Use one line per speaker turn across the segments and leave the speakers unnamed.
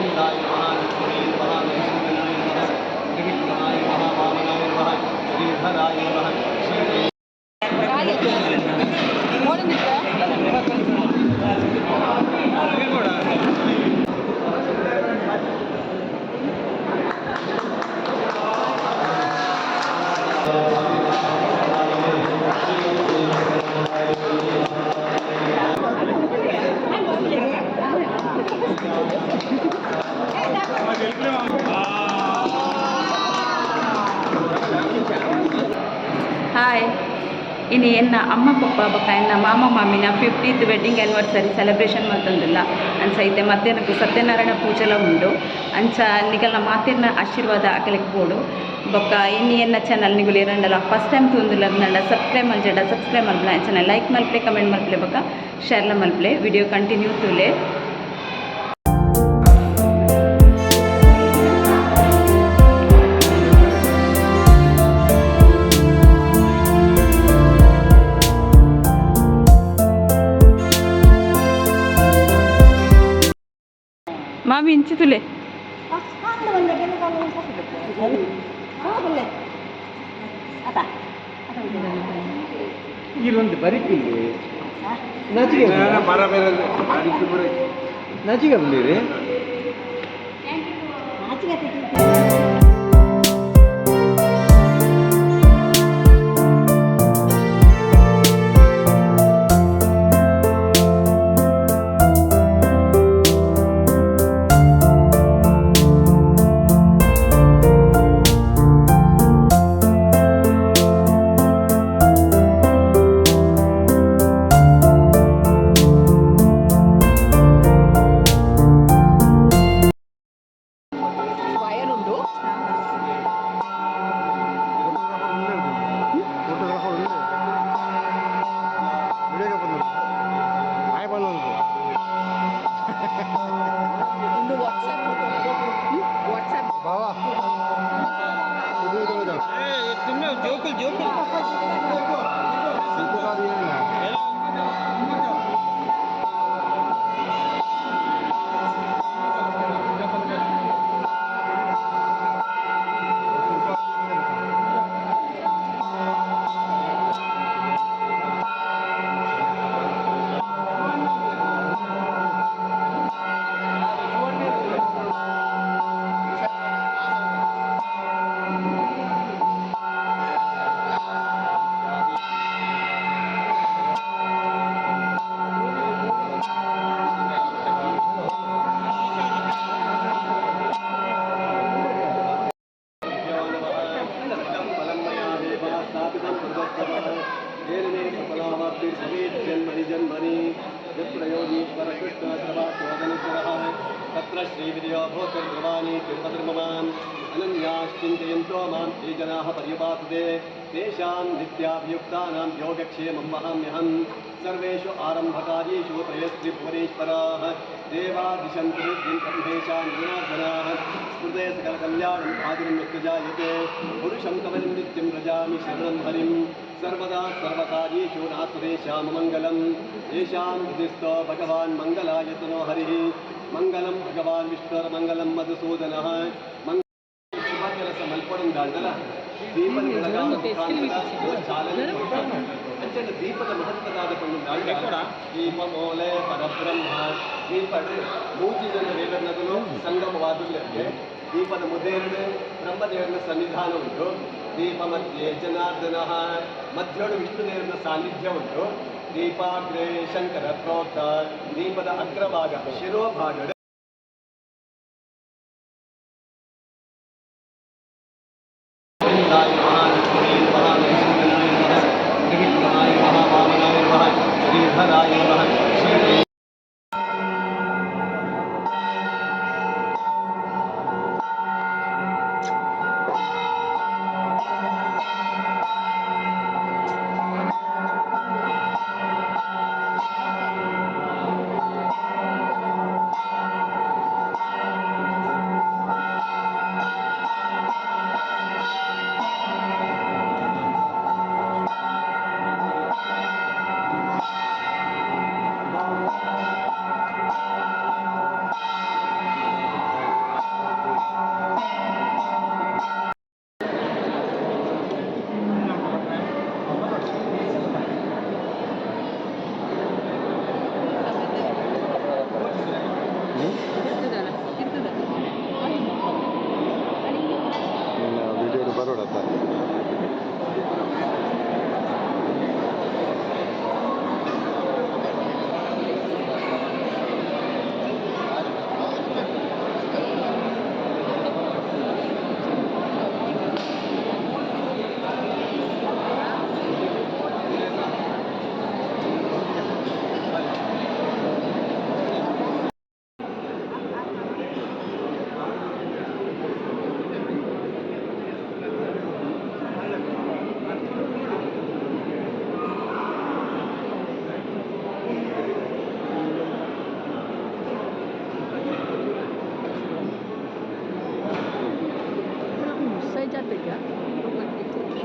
ಗೋವಿಂದಾಯ ನಮಃ, ಲಕ್ಷ್ಮೀ ನಮಃ, ಮಧುಸೂದನಾಯ ನಮಃ, ತ್ರಿವಿಕ್ರಮಾಯ ನಮಃ, ವಾಮನಾಯ ನಮಃ, ಶ್ರೀಧರಾಯ ನಮಃ, ಶ್ರೀ
ಹಾಯ್. ಇನಿ ಎನ್ನ ಅಮ್ಮ ಪಪ್ಪ ಬೊಕ್ಕ ಎನ್ನ ಮಾಮ ಮಾಮಿನ 50th wedding anniversary celebration ಮಲ್ತೊಂದುಲ್ಲ. ಅಂಚ ಇತ್ತೆ ಮಧ್ಯಾಹ್ನಕ್ಕೂ ಸತ್ಯನಾರಾಯಣ ಪೂಜೆಲ ಉಂಡು. ಅಂಚ ನಿಗಲ್ನ ಮಾತೆರ್ನ ಆಶೀರ್ವಾದ ಅಕಲೆಗ್ ಬೋಡು. ಬೊಕ್ಕ ಇನಿ ಎನ್ನ ಚಾನಲ್ ನಿಗುಲು ಏರಂಡಲ ಫಸ್ಟ್ ಟೈಮ್ ತೂಂದುಲ್ಲ ಸಬ್ಸ್ಕ್ರೈಬ್ ಮಲ್ಜಡ, ಸಬ್ಸ್ಕ್ರೈಬ್ ಮಲ್ಪುಲೆ. ಅಂಚನೆ ಲೈಕ್ ಮಲ್ಪಲೆ, ಕಮೆಂಟ್ ಮಲ್ಪಲೆ, ಬೊಕ್ಕ ಶೇರ್ಲ ಮಲ್ಪಲೆ. ವಿಡಿಯೋ ಕಂಟಿನ್ಯೂ ತೂಲೆ. ಮಾಮಿ, ಇಂಚಿ ತೂಲೆ.
ಈರೊಂದು ಬರಿಕಿಲ್ಲಿ ನಾಚಿಗೆ ನಾಚಿಗೆ ಬಂದಿರಿ.
ವಯರುಂಡು.
ಫೋಟೋಗ್ರಾಫರ್ ಉಂಡು, ವಿಡಿಯೋಗೆ ಬಂದರು ಆಯ್ ಬಂದು.
ಒಂದು ವಾಟ್ಸಪ್, ವಾಟ್ಸಪ್.
ಬಾವಾ, ಇದು ಇದು ಇದು.
ಜೋಕುಲ್ ಜೋಕುಲ್.
ಸಿಗ್ತದೆ.
ಸ್ಥಾಪಿತಂ येन मे सफलावाप्तिर्भवेत् जन्मनि जन्मनि. यत्र योगीश्वर कृष्ण तत्र श्रीविजयो भोतिर्भवानी तिरुपतिर्ममाम्. अनन्याश्चिन्तयन्तो मां ये जनाः पर्युपासते, तेषां नित्याभियुक्तानां योगक्षेमं वहाम्यहम्. सर्वेषु आरम्भकार्येषु त्रयस्त्रिभुवनेश्वराः देवा दिशन्तु वृद्धिं ब्रह्मेशान् जनार्दनाः. स्मृते सकलकल्याणम् आदिनं यत्र जायते, पुरुषं कवलिं नित्यं व्रजामि शरणं हरिं. सर्वदा सर्वकार्येषु नास्मदेशाममङ्गलं येषां हृदिस्थो भगवान् मङ्गलायतनो हरिः. मङ्गलं भगवान् विष्णुर्मङ्गलं मधुसूदनः. ಮಂಗ ಶುಭ ಕೆಲಸ ಮಲ್ಪೊಡುಂದಾಂಡಲ ದೀಪದ ಬೆಳಗಾದ ಮುಖಾಂತರ ಚಾಲನೆ ಕೊಡ್ತಾರೆ. ಅಂಚನೆ ದೀಪದ ಮಹತ್ವದಾದ ಪಂಡುಂದಾಂಡ, ದೀಪ ಮೋಲೆ ಪರಬ್ರಹ್ಮ. ದೀಪಡ್ ಮೂಜಿ ಜನ ದೇವರನಗುಲು ಸಂಗಮವಾದುಲ್ಲೆರ್ಗೆ. ದೀಪದ ಮುದೇರಡು ಬ್ರಹ್ಮದೇವರ ಸನ್ನಿಧಾನ ಉಂಟು. ದೀಪ ಮಧ್ಯೆ ಜನಾರ್ದನ, ಮಧ್ಯೋಡು ವಿಷ್ಣುದೇವರ ಸಾನ್ನಿಧ್ಯ ಉಂಟು. ದೀಪಾಗ್ರೇ ಶಂಕರ ಪ್ರೋಕ್ತ, ದೀಪದ ಅಗ್ರಭಾಗ ಶಿರೋಭಾಗ ಗೋವಿಂದಾಯ ನಮಃ, ಲಕ್ಷ್ಮೀ ನಮಃ, ಮಧುಸೂದನಾಯ ನಮಃ, ತ್ರಿವಿಕ್ರಮಾಯ ನಮಃ, ವಾಮನಾಯ ನಮಃ, ಶ್ರೀಧರಾಯ ನಮಃ, ಶ್ರೀ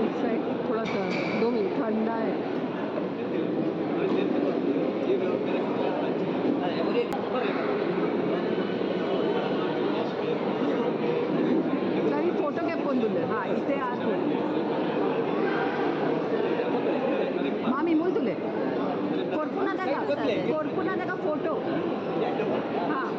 इस साइड थोड़ा सा 2 मिनट ठंडा है। तरी फोटो केप्पೊಂದುಲ್ಲೆ. ಹಾಂ, ಇತ್ತೆ ಆತು. ಮಾಮಿ ಮುಲ್ತುಲೆ ಕೊರ್ಪುನದಾಗ ಕೊರ್ಪುನದಾಗ ಫೋಟೋ. ಹಾಂ.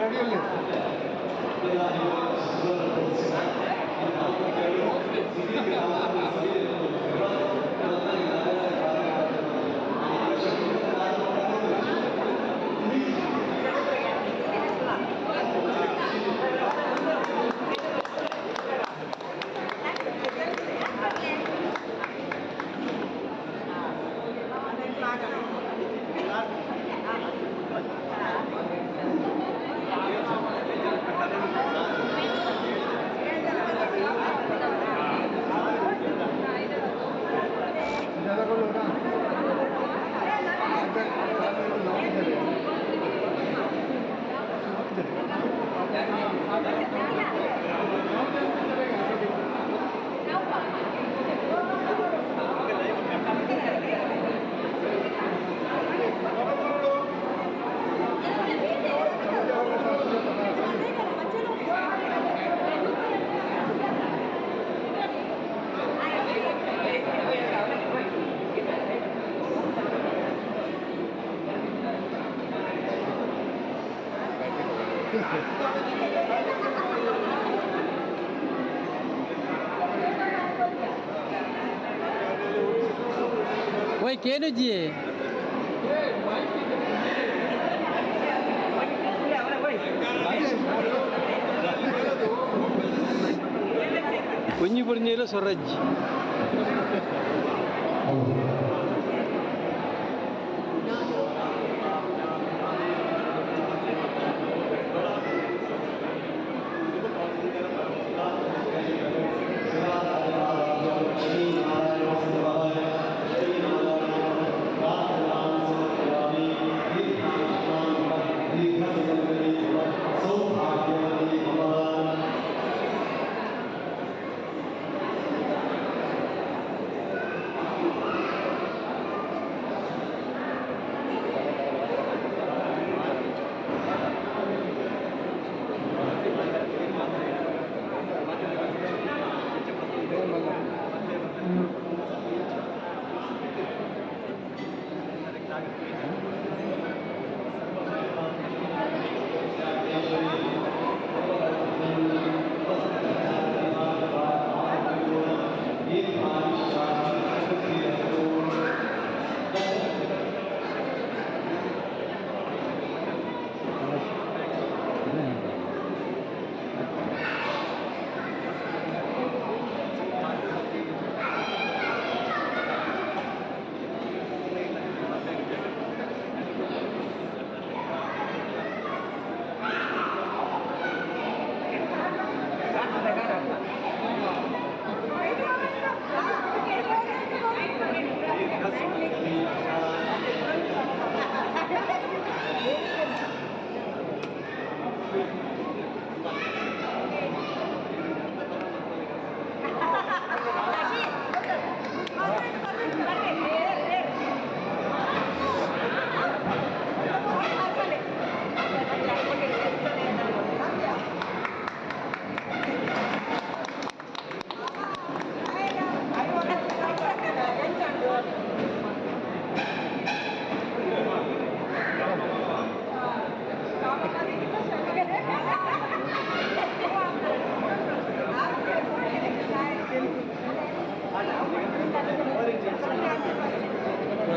ರೆಡಿಯಲ್ಲಿ.
ಓಯ್ ಕೇನುಜಿ. ಒಂಜಿ ಪುರ್ಂಜಿಲ ಸೊರಜ್ಜಿ.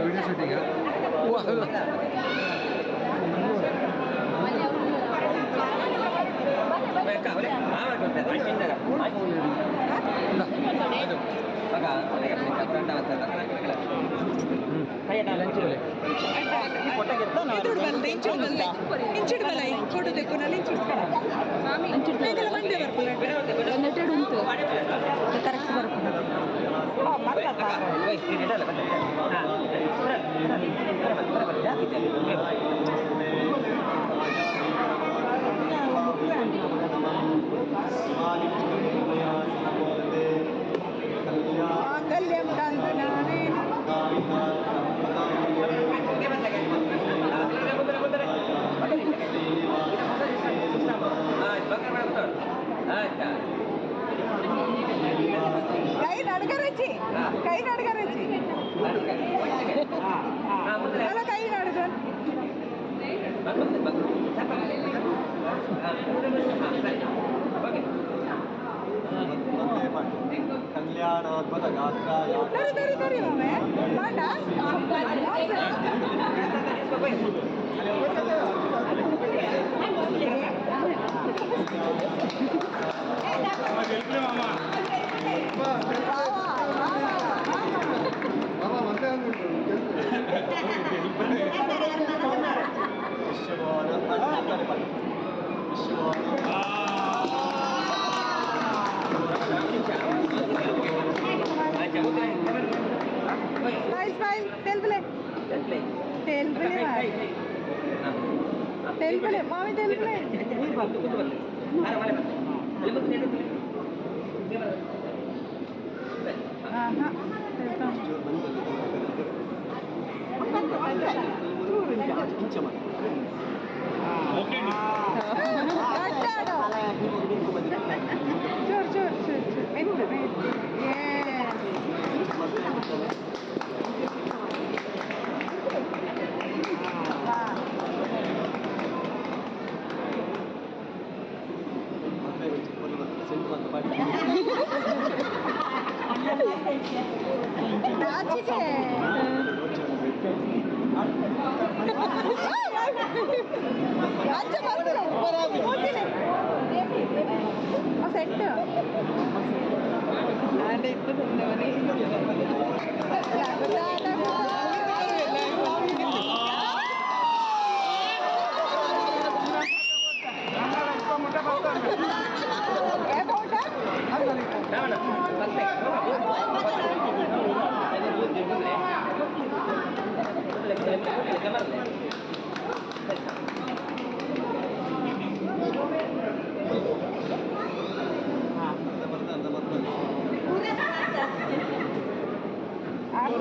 Video shooting.
ನೆಟ್ಟೆಡ್ ಉಂಟು, ಕರೆಕ್ಟ್ ಬರ್ಪುಂಡು.
ಮಾಂಗಲ್ಯಂ ತಂತು. ಕೈ ನಡ್ಗರಚ್ಚಿ, ಕೈ ನಡ್ಗರಚ್ಚಿ ಅಲ್ಲ, ಕೈ ನಡ್ಗ.
ಕಲ್ಯಾಣಾದ್ಭುತ ಗಾತ್ರಾಯ.
ಸರಿ ಸರಿ ಸರಿ ಮಾಮೆ ಮಾಡ.
ಮಾಮ ಮತ್ತೆ ಅಂದ್ಬಿಟ್ರು.
ವಿಶ್ವಮಾನ ವಿಶ್ವಮಾನ.
Smile smile. ತೆಲ್ಬಲೆ ತೆಲ್ಬಲೆ ತೆಲ್ಬಲೆ ಮಾಮಿ ತೆಲ್ಬಲೆ. ಆಹಾ.
ಇಂಚ ಮಾಡಿ.
ಅಡ್ಡಾಡು. ಚೂರು ಚೂರು ಚೂರು ಚೂರು ಮೆತ್ತ ಮೆತ್ತ. Yes.
ಸೆಂಟ್ ಅಂತ ಪಾಡಿ.
ನಾಚಿಕೆ. ಅಂಚ ಬರ್ತಾರೆ. ಸೆಟ್.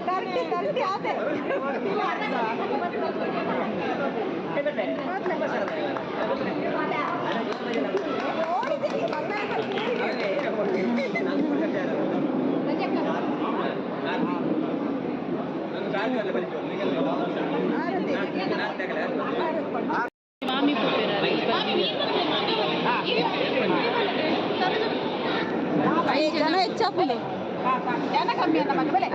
ತರ್ಟಿ ತರ್ಟಿ ಆತೆ.
ಮಾಮಿ ಜನ ಹೆಚ್ಚಾಪುಂಡು.
ಜನ ಕಮ್ಮಿ ಅಲ್ಲ ಮತ್ತೆ ಬೆಲೆ.